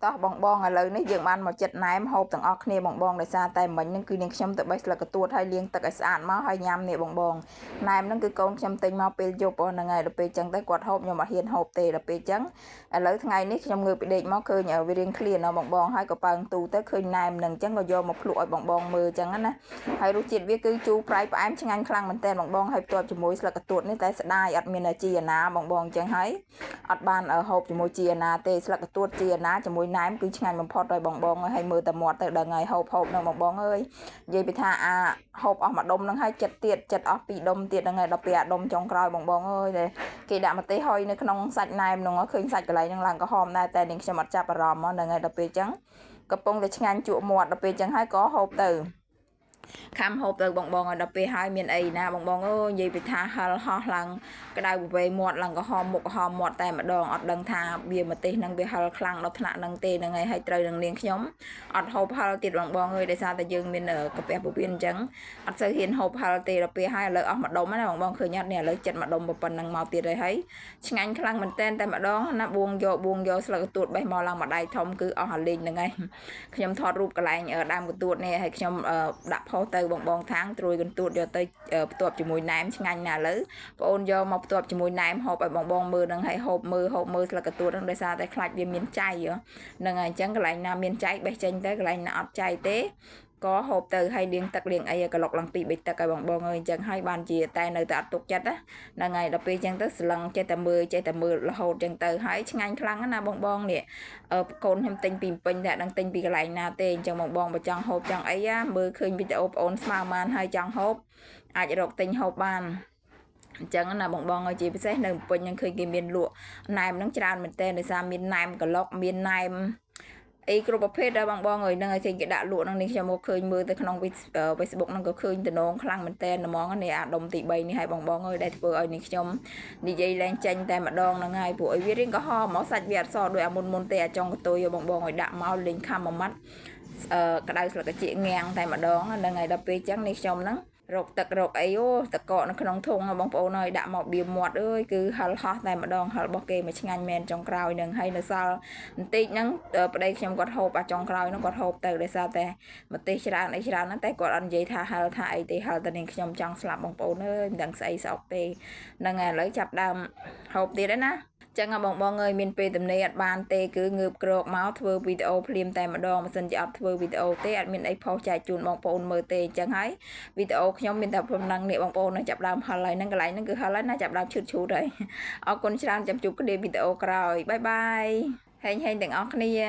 តោះបងបងឥឡូវនេះយើងបានមកចិត្តណែមហូបទាំងអស់គ្នាបងបងដោយសារតែមិញហ្នឹងគឺនាងខ្ញុំទៅបេះស្លឹកកទួតហើយលាងទឹកឲ្យស្អាតមកហើយញ៉ាំនេះបងបងណែមហ្នឹងគឺកូនខ្ញុំទិញមកពេលយប់ហ្នឹងហើយដល់ពេលចឹងទៅគាត់ហូបខ្ញុំអត់ហ៊ានហូបទេដល់ពេលចឹងឥឡូវថ្ងៃនេះខ្ញុំងើបពីដេកមកឃើញវារៀងឃ្លានបងបងហើយក៏ប៉ើងទូទៅឃើញណែមហ្នឹងចឹងក៏យកមកភ្លក់ឲ្យបងបងមើលចឹងណាហើយរសជាតិវាគឺជូរប្រៃផ្អែមឆ្ងាញ់ខ្លាំងមែនតើបងបងហើយផ្ទាប់ជាមួយស្លឹកកទួតនេះតែស្ដាយអត់មានជីអាណាបងបងចឹងហើយអត់បានហូបជាមួយជីអាណាទេស្លឹកកទួតជីអាណាជាមួយណែមគឺឆ្ងាញ់បំផុតហើយបងបងហើយមើលតែមាត់ទៅដឹងហើយហូបហូបនឹងបងបងអើយនិយាយពីថាអាហូបអស់មួយដុំហ្នឹងហើយចិត្តទៀតចិត្តអស់ពីរដុំទៀតហ្នឹងហើយដល់ពេលអាដុំចុងក្រោយបងបងអើយគេដាក់ម្ទេសហុយនៅក្នុងសាច់ណែមហ្នឹងឃើញសាច់កន្លែងហ្នឹងឡើងក្រហមដែរតែនាងខ្ញុំអត់ចាប់អារម្មណ៍ហ្នឹងហើយដល់ពេលអញ្ចឹងកំពុងតែឆ្ងាញ់ជក់មាត់ដល់ពេលអញ្ចឹងហើយក៏ហូបទៅខំហូបទៅបងបងឲ្យដល់ពេលហើយមានអីណាបងបងអើយនិយាយពីថាហិលហោះឡើងក្តៅបវេមាត់ឡើងក្រហមមុខក្រហមមាត់តែម្ដងអត់ដឹងថាវាម្ទេសនឹងវាហិលខ្លាំងដល់ថ្នាក់នឹងទេហ្នឹងហើយហើយត្រូវនឹងនាងខ្ញុំអត់ហូបហិលទៀតបងបងអើយដោយសារតែយើងមានកាពះពោះវៀនអញ្ចឹងអត់សូវហ៊ានហូបហិលទេដល់ពេលហើយឥឡូវអស់មួយដុំណាបងបងឃើញអត់នេះឥឡូវចិត្តមួយដុំប៉ុណ្ណឹងមកទៀតហើយហើយឆ្ងាញ់ខ្លាំងមែនតែនតែម្ដងណាបួងយកបួងយកស្លឹកទួតបេះមកឡើងមួយដៃធំគឺអស់អាលេងហ្នឹងហើយខ្ញុំថតរូបកន្លែងដើមកទួតនេះហើយខ្ញុំដាក់ផុសទៅបងបងខាងត្រួយកន្ទួតយកទៅផ្ទាប់ជាមួយណែមឆ្ងាញ់ណាស់ឥឡូវបងអូនយកមកផ្ទាប់ជាមួយណែមហូបឲ្យបងបងមើលនឹងហើយហូបមើលហូបមើលស្លឹកកន្ទួតហ្នឹងដោយសារតែខ្លាចវាមានចៃហ្នឹងហើយអញ្ចឹងកន្លែងណាមានចៃបេះចេញទៅកន្លែងណាអត់ចៃទេក៏ហូបទៅហើយលាងទឹកលាងអីឲ្យកឡុកឡើងពី3ទឹកឲ្យបងបងអើយអញ្ចឹងហើយបានជាតែនៅតែអត់ទុកចិត្តណាហ្នឹងហើយដល់ពេលអញ្ចឹងទៅស្លឹងចេះតែមើលចេះតែមើលរហូតអញ្ចឹងទៅហើយឆ្ងាញ់ខ្លាំងណាបងបងនេះកូនខ្ញុំទិញពីពេញតែដឹងទិញពីកន្លែងណាទេអញ្ចឹងបងបងបើចង់ហូបចង់អីមើលឃើញវីដេអូប្អូនស្មើបានហើយចង់ហូបអាចរកទិញហូបបានអញ្ចឹងណាបងបងឲ្យជាពិសេសនៅពេញហ្នឹងឃើញគេមានលក់ណែមហ្នឹងច្រើនមែនតើដោយសារមានណែមកឡុកមានណែមអីគ្រប់ប្រភេទដែរបងបងអើយហ្នឹងឲ្យឃើញគេដាក់លក់ហ្នឹងនេះខ្ញុំមកឃើញមើលទៅក្នុង Facebook ហ្នឹងក៏ឃើញតំណងខ្លាំងមែនតើហ្មងនេះអាដុំទី3នេះឲ្យបងបងអើយដែលធ្វើឲ្យនេះខ្ញុំនិយាយលែងចេញតែម្ដងហ្នឹងហើយព្រោះអីវារៀងក្រហមមកសាច់វាអត់សដោយអាមុនមុនទេអាចុងកតុយបងបងឲ្យដាក់មកលេងខំមួយម៉ាត់អឺក្តៅស្លឹកកាជាងាំងតែម្ដងហ្នឹងហើយដល់ពេលអញ្ចឹងនេះខ្ញុំហ្នឹងរកទឹករកអីអូតកកនៅក្នុងធុងបងប្អូនអើយដាក់មកបៀមាត់អើយគឺហិលហោះតែម្ដងហិលរបស់គេមកឆ្ងាញ់មែនចុងក្រោយនឹងហើយនៅសល់បន្តិចហ្នឹងប្តីខ្ញុំគាត់ហូបអាចុងក្រោយហ្នឹងគាត់ហូបទៅដោយសារតែម្ទេសច្រើនអីច្រើនហ្នឹងតែគាត់អត់និយាយថាហិលថាអីទេហិលតែនាងខ្ញុំចង់ស្លាប់បងប្អូនអើយមិនដឹងស្អីស្អុកទេហ្នឹងហើយឥឡូវចាប់ដើមហូបទៀតហើយណាចឹងបងបងអើយមានពេលទំនេរអត់បានទេគឺងើបក្រោកមកធ្វើវីដេអូភ្លាមតែម្ដងបើសិនជាអត់ធ្វើវីដេអូទេអត់មានអីផុសចែកជូនបងប្អូនមើលទេអញ្ចឹងហើយវីដេអូខ្ញុំមានតែប៉ុណ្ណឹងនេះបងប្អូននឹងចាប់ដើមហិលហើយហ្នឹងកន្លែងហ្នឹងគឺហិលហើយណាចាប់ដើមឈឺឈូតហើយអរគុណច្រើនចាំជួបគ្នាវីដេអូក្រោយ bye bye ហេងហេងទាំងអស់គ្នា។